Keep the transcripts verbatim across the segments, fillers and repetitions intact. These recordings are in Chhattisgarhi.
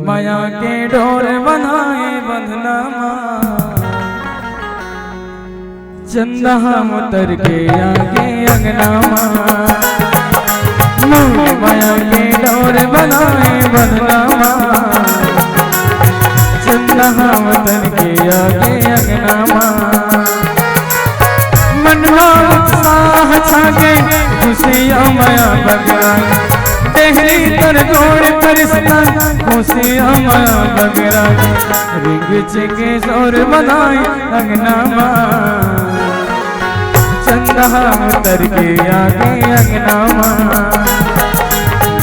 माया के डोर बनाए बंधना मा, चंदा हम उतर के आगे अंगना मा। मोर माया के डोर बनाए बंधना मा, चंदा हम उतर के आगे अंगना मा। मन मा उत्साह छागे, खुशियाँ माया बगरा, तेहरी तर गोड़ फरिश्ता, खुशियाँ माया बगरा। रिंग चिंग जोर बनाए अंगना मा, चंदा उतर के आगे अंगना मा।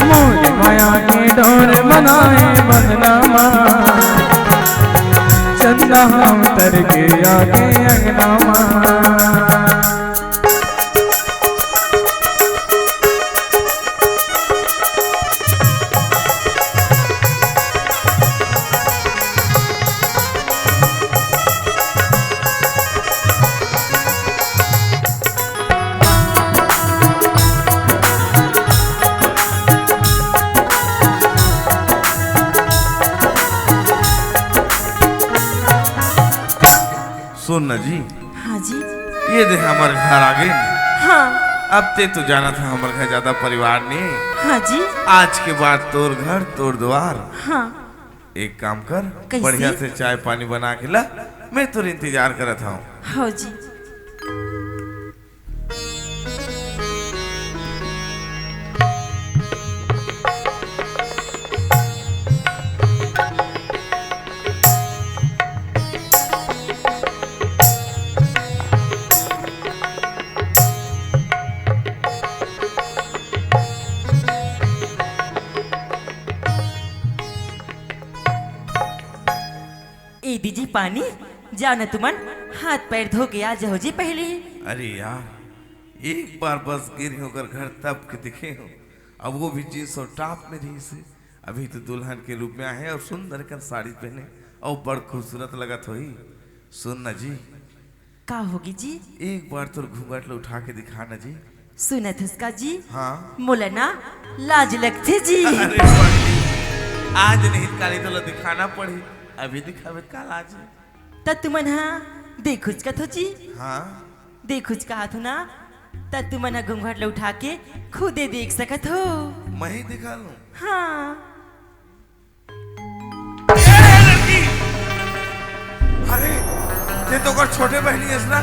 मोर माया के डोर बनाए बंधना मा, चंदा उतर के आगे अंगना मा। सुन ना जी। हाँ जी। ये दे हमर घर आ गए। हाँ। अब ते तो जानत है हमर घर ज्यादा परिवार नहीं। हाँ जी। आज के बाद तोर घर तोर द्वार। हाँ। एक काम कर, कैसे? बढ़िया से चाय पानी बना के ला, मैं तोर इंतजार करत हूँ। हाँ जी। ए दीजिए पानी, जाओ न तुमन हाथ पैर धो के आ जाओ जी पहले। अरे यार, एक बार बस गिरे होकर घर तब के दिखे हो, अब वो भी जींस और टॉप में रही से। अभी तो दुल्हन के रूप में आए हैं और सुंदर कर साड़ी पहने और बड़ खूबसूरत लगत होई। सुन ना जी, का होगी जी? एक बार तोर घूंघट ल उठा के दिखा ना जी। सुनत हस का जी? हाँ। मोला ना लाज लगथे जी। अरे बड़ी, आज नहीं काली तोला दिखाना पड़ी, अभी दिखावे का लाज है? त तुमन हा देखुच कथो जी? हाँ। देखुच कहा थो ना, त तुमन हा घूंघट ल उठा के खुदे देख सकत हो। मैं ही दिखा लूं? हाँ। ए लड़की! अरे, ते तो ओकर छोटे बहिनी हस ना?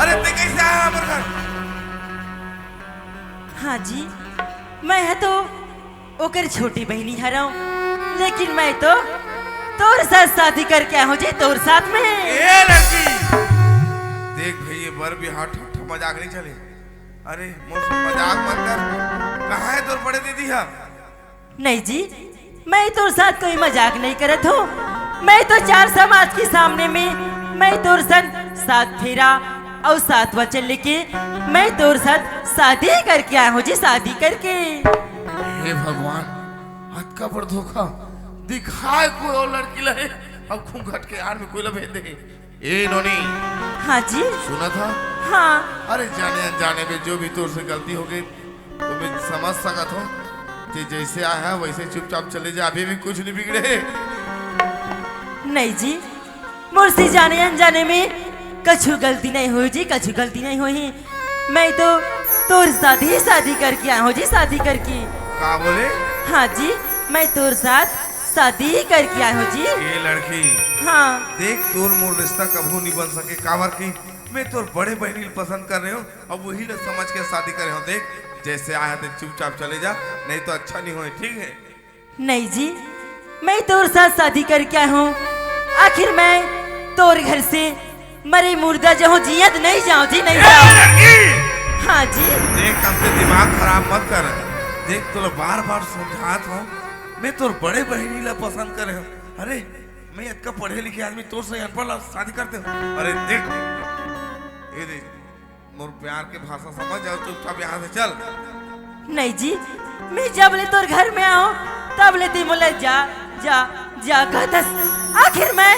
अरे, ते कैसे आया हमर घर? हाँ जी, मैं ह तो ओकर छोटी बहिनी हरव, लेकिन मैं तो तोर साथ शादी करके आया हूँ जी, तोर साथ में। ए लड़की! देख भई, ये बर बिहाव ठट्ठा मजाक नहीं चले। अरे, मोर से मजाक मत कर। कहाँ है तोर बड़े दीदी हा? नहीं जी, मैं तोर साथ कोई मजाक नहीं करत हूँ। मैं तो चार समाज के सामने में मैं तोर साथ सात फेरा और सात वचन लेके मैं तोर साथ शादी करके आया हूँ जी, शादी करके। हे भगवान, अतका बड़ धोखा। दिखाए कोई और लड़की लहे, अब घूंघट के आड़ में कोई ला भेज दे। ए नोनी। हाँ जी। सुना था? हाँ। अरे जाने अनजाने में जो भी तोर से गलती हो गई, तो मैं समझ सकत हूँ। ते जैसे आया है वैसे चुपचाप चले जा, अभी भी कुछ नहीं बिगड़े। नहीं जी, मोर से जाने अनजाने में कछु गलती नहीं होई जी, कछु गलती नहीं होई। मैं तो तोर साथ ही शादी करके आया हूँ जी, शादी करके। का बोले? हाँ जी, मैं तोर साथ शादी ही करके आए हो जी। ए लड़की, हाँ। देख, तोर मोर रिश्ता कभू नहीं बन सके, काबर कि मैं तोर बड़े बहिनी ल पसंद कर रहे हो, अब वही ल समझ के शादी करे हो। देख, जैसे आया ते चुपचाप चले जा, नहीं तो अच्छा नहीं होए, ठीक है? नहीं जी, मैं तोर साथ शादी करके आया हूँ। आखिर मैं तोर घर से मरे मुर्दा जहूँ जियत नहीं जाओ जी, नहीं ए जाओ। लड़की! हाँ जी। देख, हमसे दिमाग खराब मत कर। देख, तोला बार-बार समझात हूँ, मैं तोर बड़े बहिनी ला पसंद करे हूँ। अरे, मैं इतना पढ़े लिखे आदमी तोर से अनपढ़ ला शादी करते हूँ। अरे देख, ये देख, मोर प्यार के भाषा समझ जाओ, चुपचाप यहाँ से चल। नहीं जी, मैं जब ले तोर घर में आऊं, तब ले ते मोला जा, जा, जा कहतस। आखिर मैं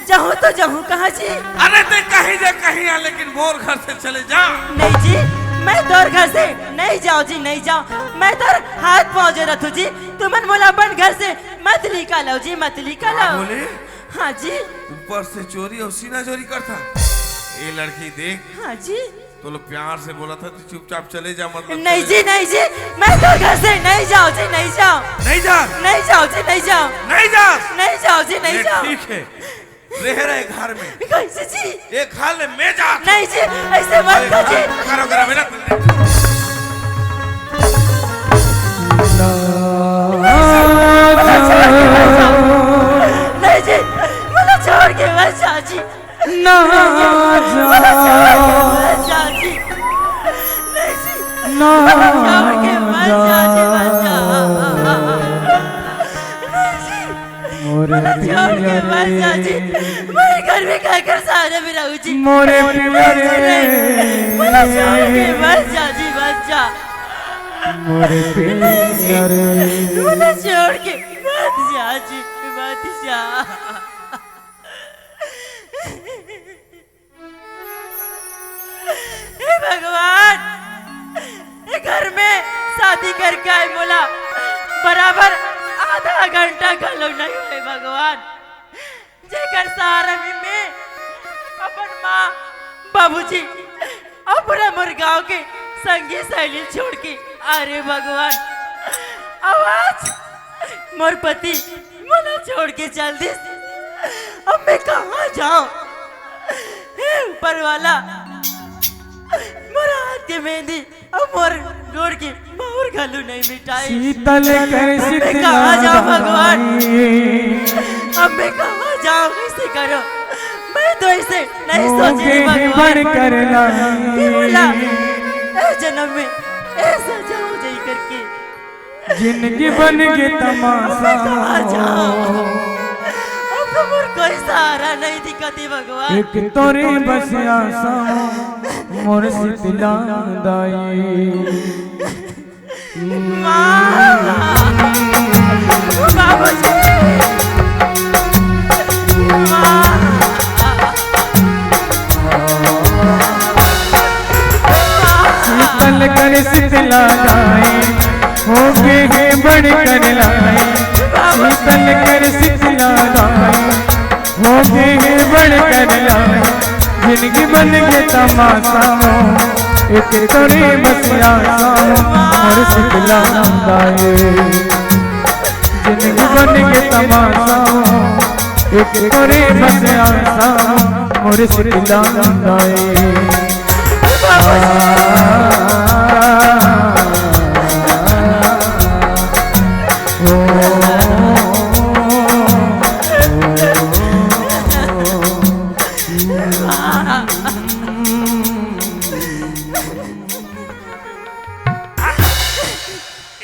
जाऊं तो जाऊं कहाँ जी? अरे ते कहीं जा, कहीं आ, लेकिन मोर घर से चले जा। नहीं जी, मैं तोर घर से नहीं जाओ जी, नहीं जाओ। मैं तोर हाथ पाँव जोड़त हूँ जी, तुमन मोला अपन घर से मत निकालो जी, मत निकालो। बोले? हाँ जी। ऊपर से चोरी और सीना चोरी करता। ये लड़की देख। हाँ जी। तो लोग प्यार से बोला था, तू चुपचाप चले जा, मतलब नहीं चले जी, जा। नहीं जी, मैं तोर घर से नहीं जाओ जी, नहीं जाओ। नहीं जा। नहीं जाओ जी, नहीं जाओ। नहीं जा। नहीं जाओ जी, नहीं ले, जाओ। ठीक है, रह रहे घर में। कैसे जी? एक हाल में मैं जा। नहीं जी, ऐसे मत कर जी। करो, करो, मेरा नहीं जी, मुझे छोड़ के मत जा जी। ना जा। मत जा जी। नहीं जी। ना मुझे छोड़ के मत जा जी, मत जा। नहीं जी। मोरे मुझे छोड़ के मत जा जी। मैं घर में काकर सहारे में रहूँ जी। मोरे पिया रे। मुझे छोड़ के मत जा जी, मत जा। मोरे पिया रे। मुझे छोड़ के मत जा जी, मत जा। हे भगवान, ये घर में शादी करके आए मोला बराबर आधा घंटा घलो नहीं होए भगवान, जेकर सहारा में मैं अपन माँ, बाबूजी और पूरा मोर गांव के संगी सहेली छोड़ के, अरे भगवान, अब आज मोर पति मोला छोड़ के चल दिस। अब मैं कहाँ जाऊँ? हे ऊपर वाला, मोर हाथ के मेहंदी अब मोर गोड़ के महुर घलो नहीं मिटाई। शीतल कर अब मैं शीतला कहाँ जाऊँ भगवान? दाई। अब मैं कहाँ जाऊँ? कैसे करो? मैं तो ऐसे नहीं सोची थी भगवान। बड़ करना कि बोला, ए जन्म में ऐसा जाऊँ जाई करके। जिंदगी बन के तमाशा। अब तो मोर कोई सहारा नहीं दिखती भगवान। एक तोरे बस आशा मोर शीतला दाई। माँ। बाबूजी। माँ। शीतल कर शीतला दाई, हो गे हे बड़ कर लाई। शीतल कर शीतला दाई, हो गे हे बड़ कर लाई। जिंदगी बन के तमाशा, एक तोरे बस आशा, मोर शीतला दाई। जिंदगी बन के तमाशा, एक तोरे बस आशा, मोर शीतला दाई।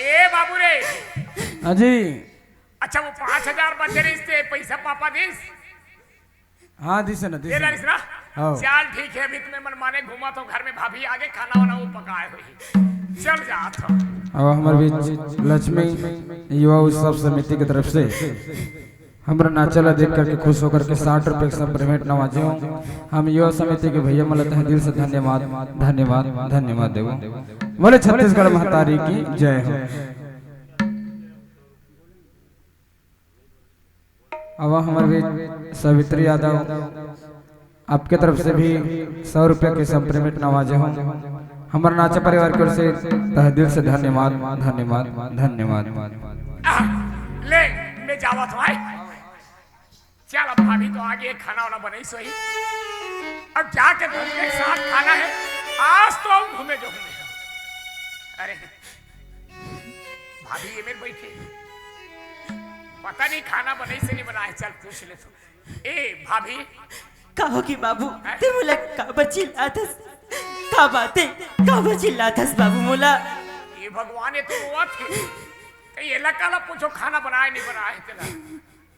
ए बाबू रे। हाँ जी। अच्छा, वो पाँच हजार बचे रहिस ते, पैसा पापा दिस? हाँ, दिस ना, दिस ये ना। लालिस ना? हाँ। चल, ठीक है, अभी तुम्हें मन माने घूमा तो घर में भाभी आगे खाना वाना वो पकाए हुई। चल जा तो। अब हमारे बीच लक्ष्मी युवा उत्सव समिति की तरफ से हमरा नाचा ला देख करके खुश होकर के साठ रुपए के संप्रेम भेंट नवाजे हों। हम युवा समिति के भैया मन ला तहे दिल से धन्यवाद, धन्यवाद, धन्यवाद देवो। बोले छत्तीसगढ़ महतारी की जय हो। अब हमारे बीच सावित्री यादव, आपके तरफ से भी सौ रुपया के संप्रेम भेंट नवाजे हों। हमर नाचा परिवार की ओर से तहे दिल से धन्यवाद, धन्यवाद, धन्यवाद। आह, ले, मैं जावत हूँ, आय। चल, अब भाभी तो आगे खाना वाना बनाइस होही। अब जाके तुमके साथ खाना है, आज तो हम घूमे जो घूमे। अरे, भाभी ये मेर बैठे, पता नहीं खाना बनाइस नहीं बनाए, चल पूछ ले तो। ए भाभी। का होगे बाबू, हैं? ते मोला काबर चिल्लाथस? का बात हे? काबर चिल्लाथस बाबू मोला? ए भगवान, ये तो रोवत हे। ते एला काला पूछो, खाना बनाए नहीं बनाए तेला?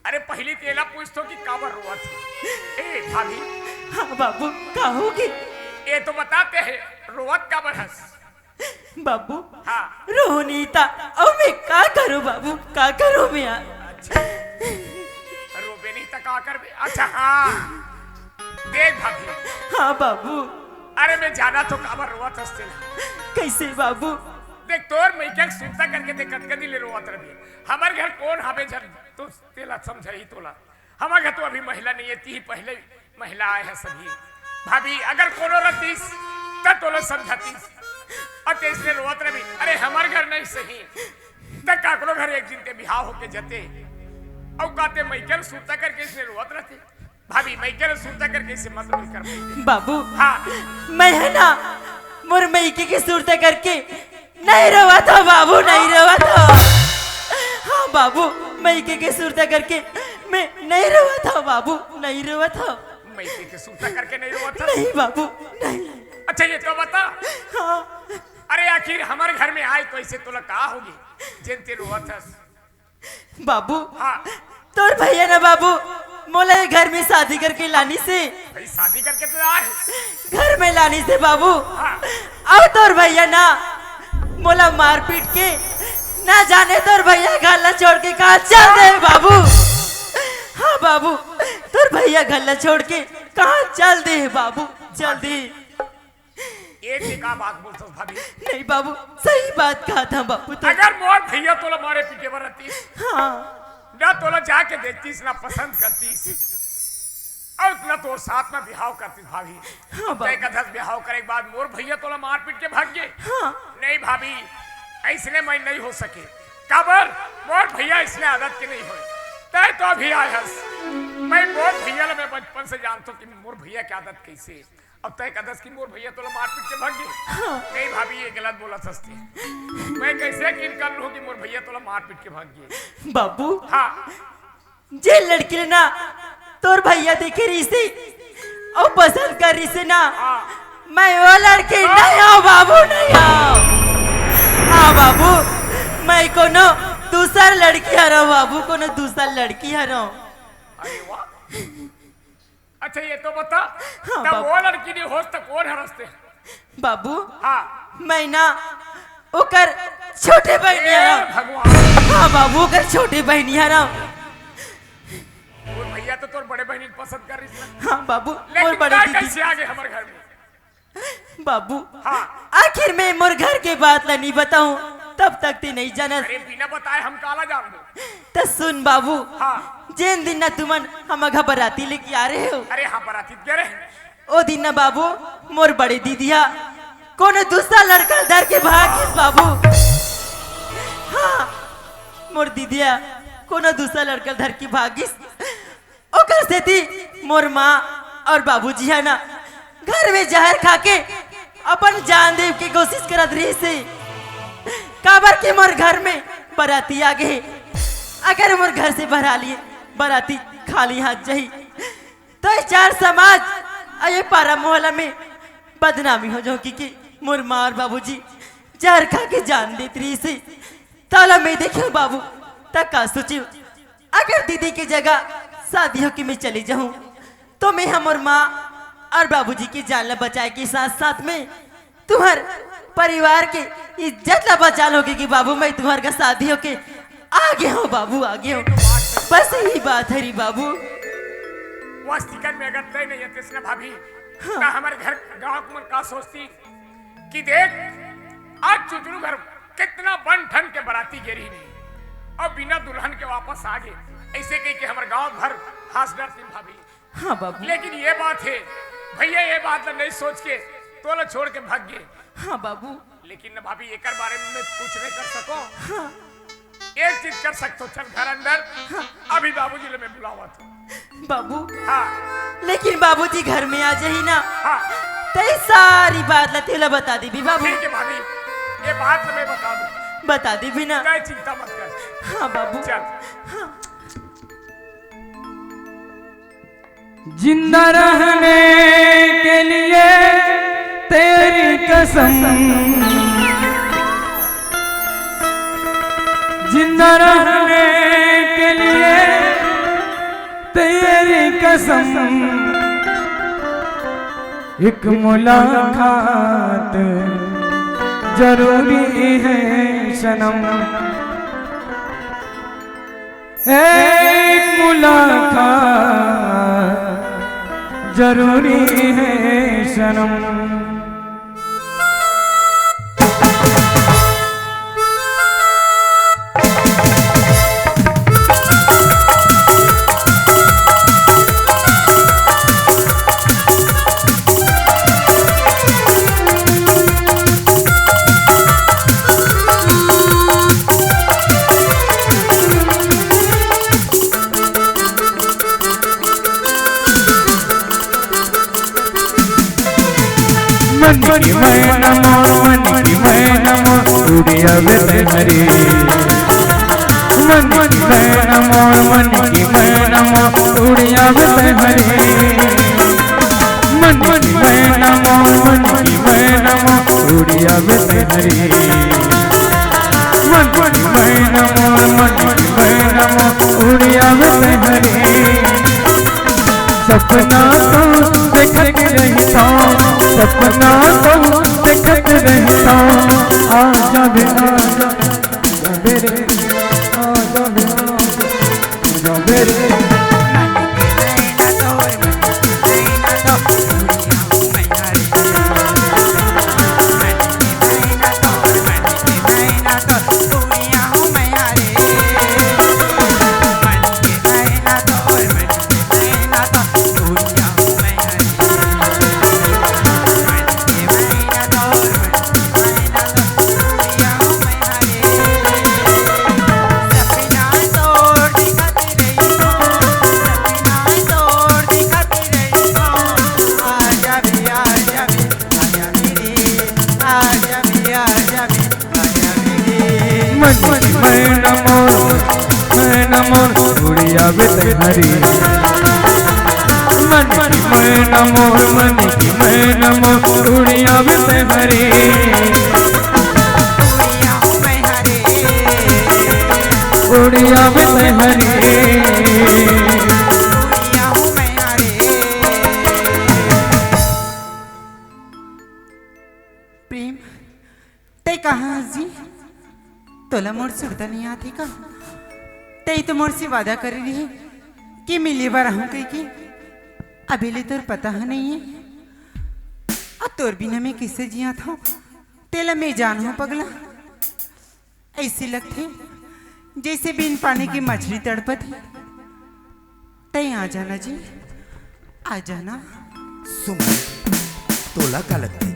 अरे पहली तेला पूछतो कि काबर रोवत हे। ए भाभी। हाँ बाबू, का होगे? ये तो बताते हैं, रोवत काबर हस? बाबू, हाँ। रोहनी ता, अब मैं का करूँ बाबू, का करूँ मैं? अच्छा, रोबे नहीं तो का करबे? अच्छा, हाँ, देख भाभी। हाँ बाबू। अरे मैं जाना तो काबर रोवत हस तेला। कइसे बाबू? देख, तोर मइके के सुरता करके देख, कतका दिन ले रोवत रहिबे। हमर घर कोन हावे झन तो तेला समझाही तोला। हमर घर तो अभी महिला नइ हे, तिही पहले महिला आय हस अभी। भाभी, अगर कोनो रहतिस त तोला समझातिस। अउ तइसने रोवत रहिबे। अरे हमर घर नइ सही त काकरो घर एक दिन ते बिहाव होके जते, अउ का ते मइके ल सुरता करके अइसने रोवत रहते। भाभी, मइके ल सुरता करके अइसे मत रोई कर। बाबू, हाँ। मैं हे ना, मोर मइके के सुरता करके नइ रोवत हंव बाबू, नइ रोवत हंव। हाँ बाबू, मइके के सुरता करके मैं नइ रोवत हंव बाबू, नइ रोवत हंव। मइके के सुरता करके नइ रोवत हंव? नहीं बाबू, नहीं। अच्छा, ये तो बता। हाँ। अरे आखिर हमर घर में आय तो अइसे तोला का होगे, जेन ते रोवत हस? बाबू, हाँ। तोर भइया ना बाबू, मोला ये घर में शादी करके लानिस हे। भाई, शादी करके तो आय हे। घर में लानिस हे बाबू। हाँ। अउ तोर भइया ना, मोला मारपीट के, ना जाने तोर भइया घर ला छोड़ के कहाँ चल दे हे बाबू। हाँ बाबू, तोर भइया घर ला छोड़ के कहाँ चल दे हे बाबू, चल दे। ये ते का बात बोलथस भाभी? नहीं बाबू, सही बात कहत हंव बाबू, तो अगर मोर भइया तोला मारे पीटे बर रहतिस, हाँ। ना तोला जाके देखतिस, ना पसंद करतिस, अउ ना तोर साथ में बिहाव करतिस भाभी। हाँ बाबू। तैं कथस बिहाव करे के बाद मोर भइया तोला मार पीट के भाग गे। हाँ। नहीं भाभी, अइसने मैं नइ हो सके। काबर? मोर भइया अइसने आदत के नइ होय। तैं तो अभी आय हस। मैं मोर भइया ला मैं बचपन से जानथंव कि मोर भइया के आदत कइसे। अब तैं कथस कि मोर भइया तोला मार पीट के भाग गे। हाँ। नहीं भाभी, ये गलत बोलत हस ते। मैं कइसे यकीन कर लूं कि मोर भइया तोला मार पीट के भाग गे? बाबू, हाँ। जे लड़की ला ना तोर भइया देखे रहिस हे अउ पसंद करे रहिस हे ना, हाँ। मैं वो लड़की हाँ। नइ हंव बाबू, नइ हंव। हाँ बाबू, मैं कोनो दूसर लड़की हरंव बाबू, कोनो दूसर लड़की हरंव। अरे वाह। अच्छा, ये तो बता, हाँ, तब बाबू। वो लड़की नइ होस त कोन हरस ते? बाबू, हाँ। मैं ना ओकर छोटे बहिनी हरंव। भगवान। हाँ बाबू, ओकर छोटे बहिनी हरंव। मोर भइया तो तोर बड़े बहिनी पसंद करे रहिस ना। हाँ बाबू, लेकिन मोर बड़े तैं दीदी। कइसे आ गे हमर घर में? बाबू, हाँ। आखिर मैं मोर घर के बात ला नइ बताहूं, तब तक ते नइ जानस। अरे बिना बताए हम काला जान दो। त सुन बाबू, हाँ। जेन दिन ना तुमन हमर घर बराती लेके आय रहेव। अरे हाँ, बराती के रहे। ओ दिन ना बाबू, मोर बड़े दीदी हा कोनो दूसर लड़का धर के भागिस बाबू। हाँ, मोर दीदी हा कोनो दूसर लड़का धर के भागिस। ओकर सेती मोर माँ अउ बाबूजी हा ना घर में जहर खा के अपन जान देवे के कोशिश करत रहिस हे। काबर कि मोर घर में बराती आ गे हे। अगर मोर घर से बहरा लिए बराती खाली हाथ जाही, त ये चार समाज अउ ये पारा मोहल्ला में बदनामी हो जाही कि मोर माँ अउ बाबूजी जहर खा के जान देत रहिस हे। त ओला मैं देखेंव बाबू, त का सोचेंव? अगर दीदी के जगह शादी होके मैं चली जाहूं, त मैं हमर माँ अउ बाबूजी के जान ला बचाए के साथ-साथ में तुम्हर परिवार के इज्जत ला बचा लोगे कि बाबू, मैं तुम्हर घर शादी होके आ गे हंव बाबू, आ गे हंव। बस यही बात हरे बाबू। वास्तिकन में अगर तैं नइ आतेस ना भाभी, हाँ। त हमर घर गांव के मन का सोचतिस कि देख, आज चुचरू घर कितना बन ठन के बराती गे रहिन अउ बिना दुल्हन के वापस आ गे, अइसे कहिके हमर गांव भर हंस डरतिन भाभी। हाँ बाबू। लेकिन ये बात हे भइया, ये बात ला नइ सोच के तोला छोड़ के भाग गे। हाँ बाबू। लेकिन ना भाभी, एकर बारे में मैं कुछ नइ कर सकंव। हाँ। एक चीज कर सकथंव, चल घर अंदर। हाँ। अभी बाबूजी ला मैं बुलावत हंव। बाबू। हाँ। लेकिन बाबूजी घर में आ जाही ना। हाँ। त ये सारी बात ला तेला बता देबे बाबू। ठीक हे भाभी, ये बात ला मैं बता दूं। बता देबे ना। तैं चिंता मत कर। हाँ बाबू। चल। हाँ। जिंदा रहने के लिए तेरी कसम, जिंदा रहने के लिए तेरी कसम, एक मुलाकात जरूरी है सनम। एक मुलाकात जरूरी है सनम। की मैना मोर, मन की मैना मोर, उड़िया वे तैं हरे। मन की मैना मोर, मन की मैना मोर, उड़िया वे तैं हरे। मन की मैना मोर, मन की मैना मोर, उड़िया वे तैं हरे। मन की मैना मोर, मन की मैना मोर, उड़िया वे तैं हरे। सपना तो देखत रहिथौं, सपना तो देखत रहिथौं। आ जाबे, आ जाबे रे, आ जाबे, आ जाबे रे। मन की मैना मोर, मैना मोर, उड़िया वे तैं हरे। मन की मैना मोर, मन की मैना मोर, उड़िया वे तैं हरे। उड़िया वे तैं हरे। प्रेम, तैं कहाँ हस जी? तोला मोर सुरता नइ आत हे का? तैं तो मोर से वादा करे रहे कि मिले बर आहूँ कहिके। अभी ले तोर पता ह नइ हे। अब तोर बिना मैं कइसे जियत हौं, तेला मैं जानहूँ पगला। अइसे लगथे जइसे बिन पानी के मछली तड़पत हे। तैं आ जाना जी, आ जाना। सुमन, तोला का लगथे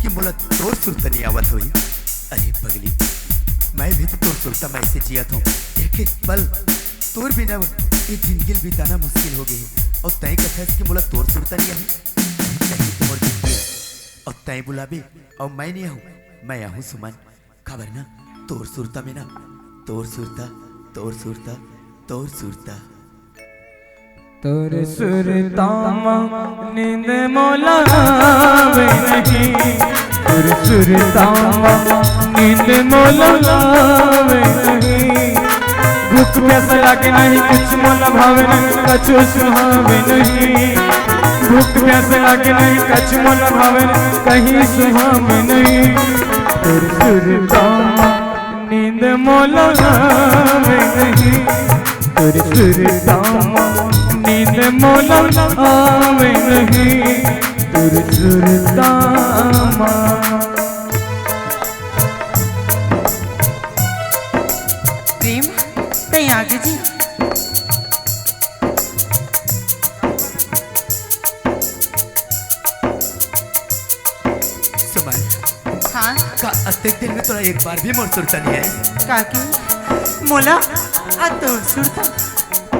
कि मोला तोर सुरता नइ आवत होही? अरे पगली, मैं भी तो तोर सुरता में अइसे जियत हौं। एक एक पल तोर बिना ये जिंदगी ल बिताना मुश्किल हो गे हे। अउ तैं कथस कि मोला तोर सुरता नइ आही? तैं तो मोर जिंदगी हे। अउ तैं बुलाबे, अउ मैं नइ आहूँ, मैं आहूँ सुमन। काबर ना, तोर सुरता में ना, तोर सुरता, तोर सुरता, तोर सुरता। तोर सुरता म नींद मोला आवे नहीं, तोर सुरता म नींद मोला आवे नहीं। भूख प्यास लागे नहीं, कुछ मोला भावे नहीं, कछु सुहावे नहीं। भूख प्यास लागे नहीं, कछु मोला भावे नहीं, कहीं सुहावे नहीं। तोर सुरता म नींद मोला आवे नहीं, तोर सुरता म नींद मोला आवे नहीं, तोर सुरता म। प्रेम, तैं आगे जी। सुमन, हाँ? का अतेक दिन में तोला एक बार भी मोर सुरता नइ आइस? काकी, मोला आ तोर सुरता,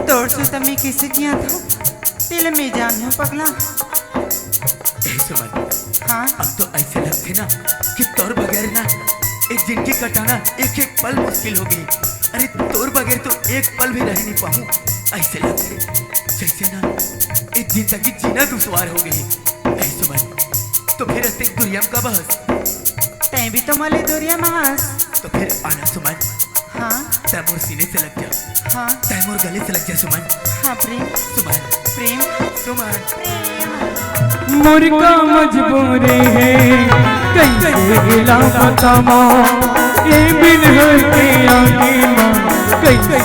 तोर सुरता में कइसे जियत हौं, तेला मैं जानहूँ पगला। ए सुमन, हाँ? अब तो अइसे लगथे ना कि तोर बगैर ना एक जिंदगी कटाना एक एक पल मुश्किल हो गे। अरे तोर बगैर तो एक पल भी रह नइ पाहूँ। अइसे लगथे जइसे ना ये जिंदगी जीना दुश्वार हो गे। ए सुमन, तो फिर अतेक दुरिहा म काबर हस? तैं भी तो मोले दुरिहा म हस। तो फिर आना सुमन। हाँ। तैं मोर सीने से लग जा। हाँ। तैं मोर गले से लग जा सुमन। हाँ प्रेम। सुमन। प्रेम। सुमन। मोर का मजबूरी हे, कइसे गिला बतावंव, ए बिरह के आगी म कइसे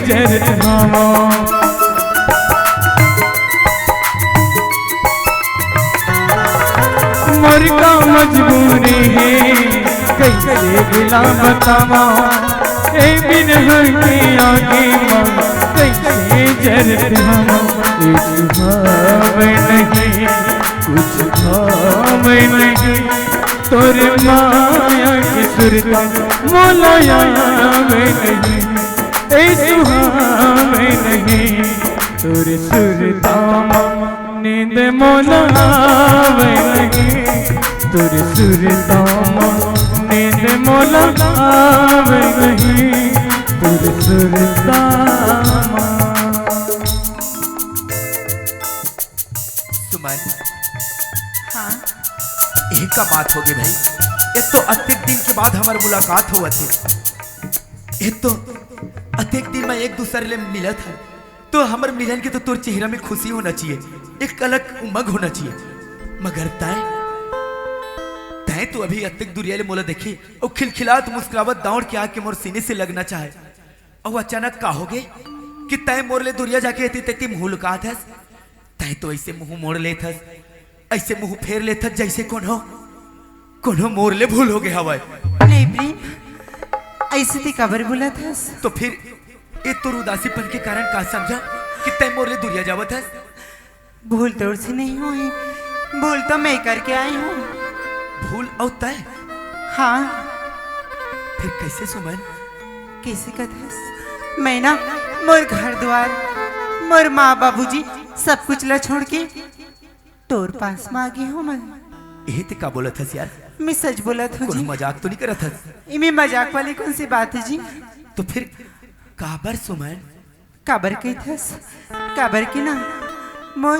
जरत हवंव। मोर का मजबूरी हे, कइसे गिला बतावंव, ए बिरह के आगी म कइसे जरत हवंव। ए सुहावे नहीं, कुछ भावे नहीं, तोर माया के सुरता मोला आवे नहीं। ए सुहावे नहीं, तोर सुरता म नींद मोला आवे नहीं। तोर सुरता म नींद मोला आवे नहीं, तोर सुरता म। सुमन, हाँ। ये का बात होगे भाई? ये तो अतेक दिन के बाद हमर मुलाकात होवत हे। ये तो अतेक दिन में एक दूसर ले मिलत हन, तो हमर मिलन के तो तोर चेहरा में खुशी होना चाहिए, एक अलग उमंग होना चाहिए। मगर तैं, तैं तो अभी अतेक दुरिया ले मोला देखे अउ खिलखिलात मुस्कुरावत दौड़ के आके मोर सीने से लगना चाहे, अउ अचानक का होगे कि तैं मोर ले दुरिया जाके एती तेती मुंह लुकात हस? तैं तो ऐसे मुंह मोड़ लेत हस, ऐसे मुंह फेर लेत हस, जैसे कोनो, कोनो मोर ले भूल होगे हवय। ले प्रेम, ऐसे ते काबर बोलत हस? तो फिर ए तोर उदासीपन के कारण का समझा कि तैं मोर ले दुरिया जावत हस? भूल तोर से नहीं होई, भूल तो मैं करके आई हूँ। भूल अउ तैं? हाँ। फिर कैसे सुमन? कैसे कथस? मैं ना मोर घर द्वार, मोर माँ बाबूजी सब कुछ ला छोड़ के तोर पास में आ गे हूँ मैं। ये ते का बोलत हस यार? मैं सच बोलत हूँ कोनो जी। मजाक तो नहीं करत हस? इमे मजाक वाली कौन सी बात है जी? तो फिर काबर सुमन? काबर कहिथस? काबर कि ना मोर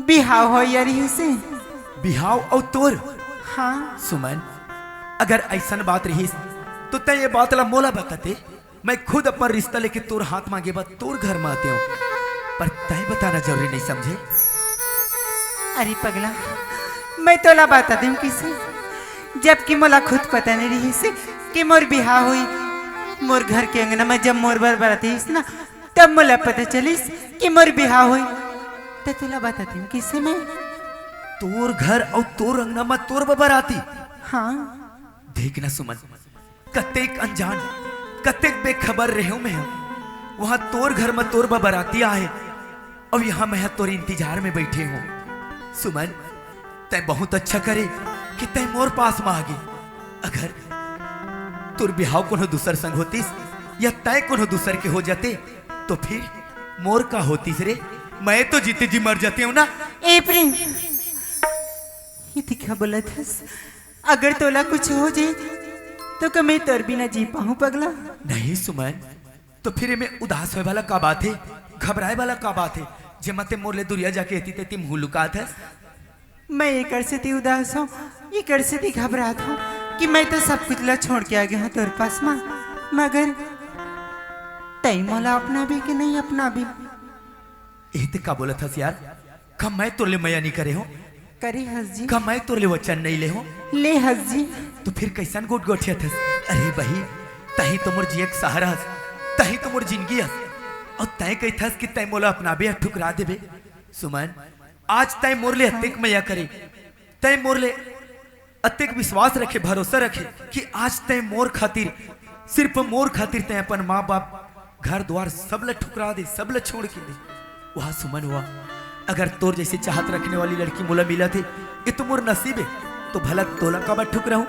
बिहाव होय रहिसे। बिहाव अउ तोर? हाँ। सुमन, अगर ऐसन बात रहिस तो तैं ये बात ला मोला बताते, मैं खुद अपन रिश्ता लेके तोर हाथ मांगे बर तोर घर में आते हूँ, पर तैं बताना जरूरी नहीं समझे। अरे पगला, मैं तोला बता दूं किसे, जबकि मोला खुद पता नहीं रहिसे कि मोर बिहाव होई, मोर घर के अंगना में जब मोर बर बराती आइस ना, तब मोला पता चलिस कि मोर बिहाव होई। त तोला बता दूं किसे मैं? तोर घर अउ तोर अंगना में तोर बर बराती। हाँ। देख ना सुमन, कतेक अनजान, कतेक बेखबर रहेंव मैं ह। वहाँ तोर घर म तोर बर बराती आहे, अउ यहाँ मैं ह तोर इंतजार में बइठे हूँ। सुमन, तैं बहुत अच्छा करे कि तैं मोर पास म आगे। अगर तोर बिहाव कोनो दूसर संग होतिस या तैं कोनो दूसर के हो जाते, तो फिर मोर का होतिस रे? मैं तो जीते जी मर जाते हूँ ना। ए प्रेम, ये दिखा बोलत हस, अगर तोला कुछ हो जाए, तो का मैं तोर बिना जी पाहूं पगला? नहीं सुमन, तो फिर एमे उदास होए वाला का बात है, घबराए वाला का बात है, जेमा ते मोर ले दुरिया जाके एती तेती मुंह लुकात हस? मैं एकर सेती उदास हूँ, एकर सेती घबरात हूँ कि मैं तो सब कुछ ला छोड़ के आ गया हूँ तोर पास मा, मगर तई मोला अपनाबे के नहीं अपनाबे? ए ते का बोलत हस यार? का मैं तोर ले मया नइ करे हों? करे हस जी। का मैं तोर ले वचन नइ ले हों? ले हस जी। तो फिर कइसन गोठगोठियाथस? अरे बही, तही तो मोर जिए के सहारा हस, तही तो मोर जिनगी हस। अउ तैं कहिथस कि तैं मोला अपनाबे या ठुकरा देबे। सुमन, आज तैं मोर ले अतेक मया करे, तैं मोर ले अतेक विश्वास रखे, भरोसा रखे कि आज तैं मोर खातिर, सिर्फ मोर खातिर तैं अपन माँ बाप, घर द्वार सब ल ठुकरा दे, सब ल छोड़ के दे। वाह सुमन वाह, अगर तोर जइसे चाहत रखने वाली लड़की मोला मिलत हे, ये तो मोर नसीब हे। तो भला तोला काबर ठुकराहूं?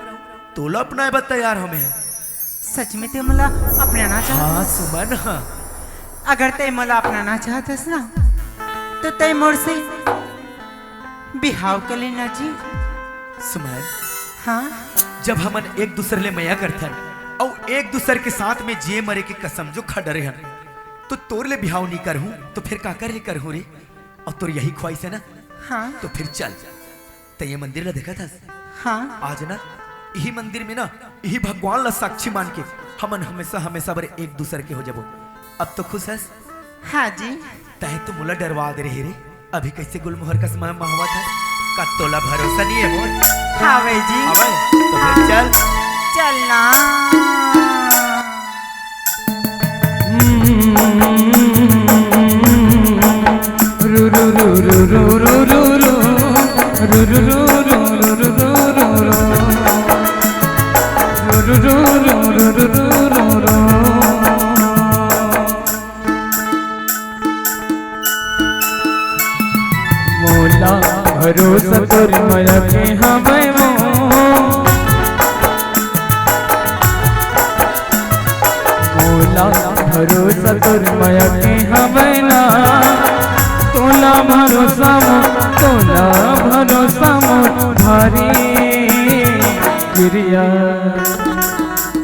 तोला अपनाए बर तैयार हों मैं। सच में तैं मोला अपनाना चाहत हस? हाँ सुमन, हाँ। अगर तैं मोला अपनाना चाहत हस ना, तो तैं मोर से बिहाव कर लेना जी। सुमन, हाँ? जब हमन एक दूसर ले मया करथन अउ एक दूसर के साथ में जिए मरे के कसम जो खा डरे हन, तो तोर ले बिहाव नइ करहूं, तो फिर काकर ले करहूं रे? अउ तोर यही ख्वाहिश हे ना? हाँ। तो फिर चल, तैं ये मंदिर ला देखत हस? हाँ। आज ना, इही मंदिर में ना, इही भगवान ला साक्षी मान के हमन हमेशा, हमेशा बर एक दूसर के हो जाबो। अब तो खुश हस? हाँ जी। तैं तो मोला डरवा दे रहे रे, अभी कइसे गुलमोहर कस महा-, महावत हस? का तोला भरोसा नइ हे मोर? हावे जी। हावे? तो फिर चल। चलना। मोला भरोसा तोर मया के हवय वो। मोला भरोसा तोर मया के हवय ना। तोला भरोसा मो, तोला भरोसा मो भारी। किरिया,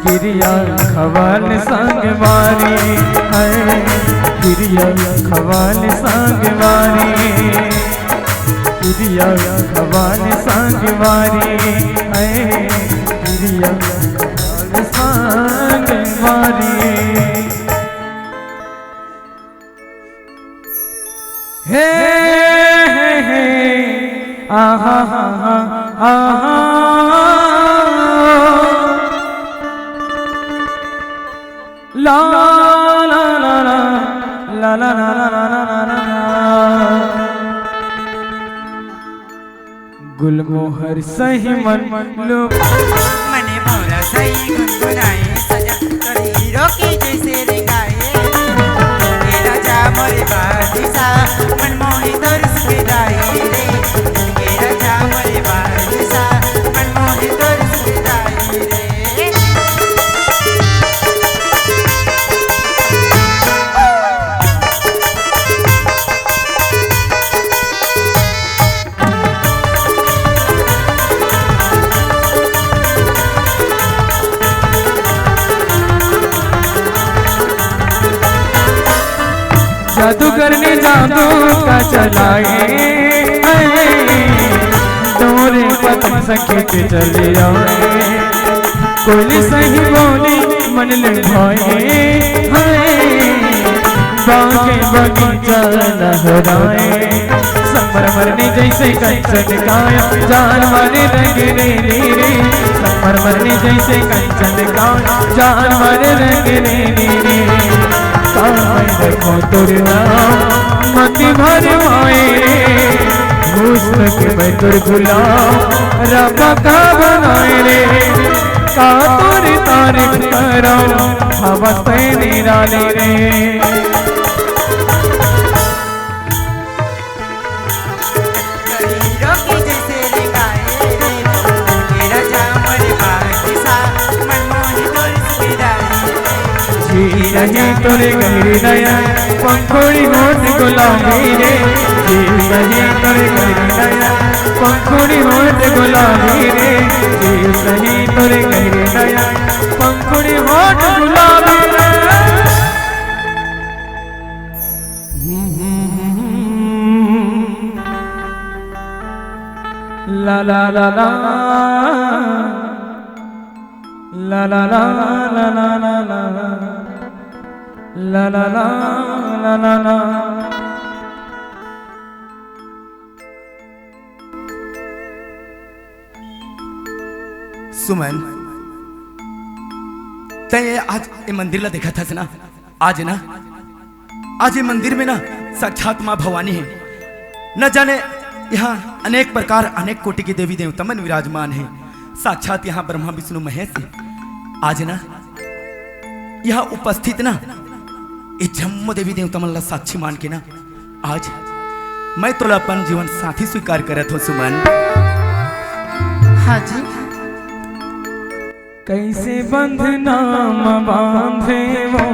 किरिया खवाल संगवारी, ऐ किरिया खवाल संगवारी, किरिया खवाल संगवारी, ऐ किरिया खवाल संगवारी। हे, हे, हे, आहा, हा, हा, आहा। ला, ला, ला, ला। गुलमोहर सही मन लो। मने मोरा सही गुनगुनाए सजा, तोर हीरो के जैसे रेंगाए। ए राजा मोरे बादशाह, मन मोहे तोर सुविधाए रे। ए राजा मोरे बादशाह, मन मोहे तोर सुविधाए रे। जादू करने जादू का चलाए, तोरे पतंग सखी के चले आए। कोयली सही बोली मन ले भाए, हाय, बागे बगीचा लहराए। संगमरमर ने जैसे कंचन काया, जान मारे रंग ने नीरे। संगमरमर ने जैसे कंचन काया, जान मारे रंग ने नीरे। काहे रखो तोर नाम मति भर माए, हुस्न के मैं तोर गुलाम रब का बनाए रे। का तोर तारीफ करो, हवस ते निराले रे। हीरो के जैसे रेंगाए रे, ए राजा मोरे बादशाह, मन मोहे तोर सुविधाए रे। जी सही तोरे गहरी नया, पंखुड़ी होठ गुलाबी रे। जी सही तोरे गहरी नया, पंखुड़ी होठ गुलाबी रे। जी सही तोरे गहरी नया, पंखुड़ी होठ गुलाबी रे। ला ला ला ला। ला ला ला ला ला ला ला। ला ला ला ला ला ला। सुमन, तैं आज ए मंदिर ला देखत हस ना? आज ना, आज ए मंदिर में ना साक्षात माँ भवानी हे। न जाने यहाँ अनेक प्रकार, अनेक कोटि के देवी देवता मन विराजमान हे। साक्षात यहाँ ब्रह्मा विष्णु महेश हे। आज ना यहाँ उपस्थित ना ए जम्मो देवी देवता मन ला साक्षी मान के ना आज मैं तोला अपन जीवन साथी स्वीकार करत हों सुमन। हाँ जी। कैसे बंधना म बांधे वो,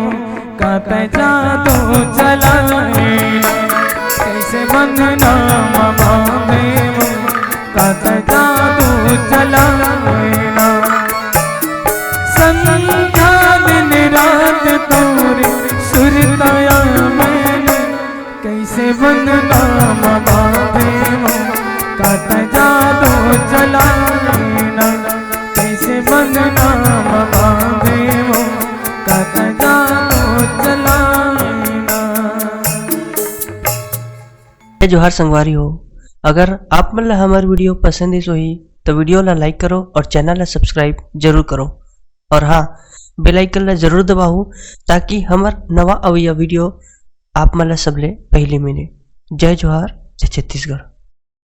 कतै जादू चलाए ना। कैसे बंधना म बांधे वो, कतै जादू चलाए ना। संध्या दिन रात तोरे सुरता आवे ना। कैसे बंधना म बांधे वो, कतै जादू चलाए ना। कैसे बंधना म बांधे वो, कतै जादू चलाए ना। जय जोहार संगवारी हो, अगर आप मन ला हमर video पसंद आइस होही तो video ला like करो और channel ला subscribe जरूर करो। और हाँ, bell icon ला जरूर दबाओ, ताकि हमर नवा अवइया video आप मन ला सबले पहली मिले। जय जोहार, जय छत्तीसगढ़।